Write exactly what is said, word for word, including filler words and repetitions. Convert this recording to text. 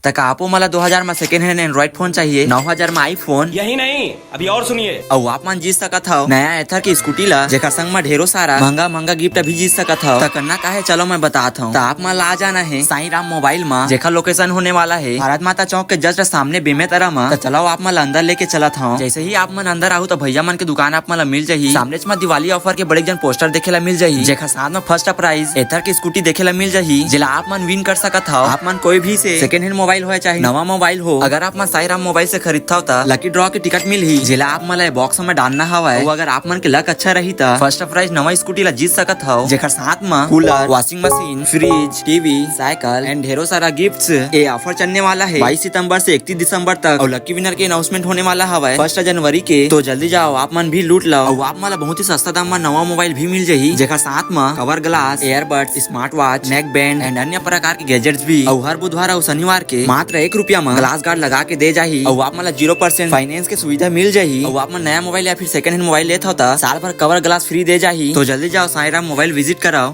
त का आपो मन ला दो हजार म second hand Android phone चाहिए, नौ हजार म iPhone, यही नहीं, अभी और सुनिए। अउ आप मन जीत सकत हव नया Ather के स्कूटी ला, जेकर संग म ढेरों सारा महंगा महंगा gift भी जीत सकत हव। त करना का हे, चलो मैं बतात हव। त आप मन ला आ जाना हे साईं राम मोबाइल म, जेकर location होने वाला हे भारत माता चौक के just सामने बेमेतरा म। त चलो आप मन ला अंदर लेके चलत हव। जैसे ही आप मन अंदर आहू त भैया मन के दुकान आप मन ला मिल जाही। सामने च म दिवाली offer के बड़े जन poster देखे ला मिल जाही, जेकर साथ म first prize Ather के स्कूटी देखे ला मिल जाही, जेला आप मन win कर सकत हव। आप मन कोई भी से second hand मोबाइल हो या चाहे नवा मोबाइल हो, अगर आप मन साईं राम मोबाइल से खरीदथव त lucky draw के टिकट मिलही, जेला आप मन ला box म डालना हवय। अउ अगर आप मन के luck अच्छा रही त first prize नवा स्कूटी ला जीत सकत हव, जेकर साथ म cooler, washing machine, fridge, TV, cycle and ढेरों सारा gifts। ये offer चलने वाला हे बाईस सितंबर से इकतीस दिसंबर तक अउ lucky winner के announcement होने वाला हवय first जनवरी के। तो जल्दी जाओ, आप मन भी लूट लो अउ आप मन ला बहुत ही सस्ता दाम म नवा मोबाइल भी मिल जाही, जेकर साथ म cover glass, earbud, smart watch, neck band and अन्य प्रकार के gadgets भी। अउ हर बुधवार अउ शनिवार के मात्र एक रुपया म glass guard लगा के दे जाही अउ आप मन ला zero percent finance के सुविधा मिल जाही। अउ आप मन नया मोबाइल या फिर second hand मोबाइल लेत हव त साल भर cover glass free दे जाही। तो जल्दी जाओ, साईं राम मोबाइल visit कराओ।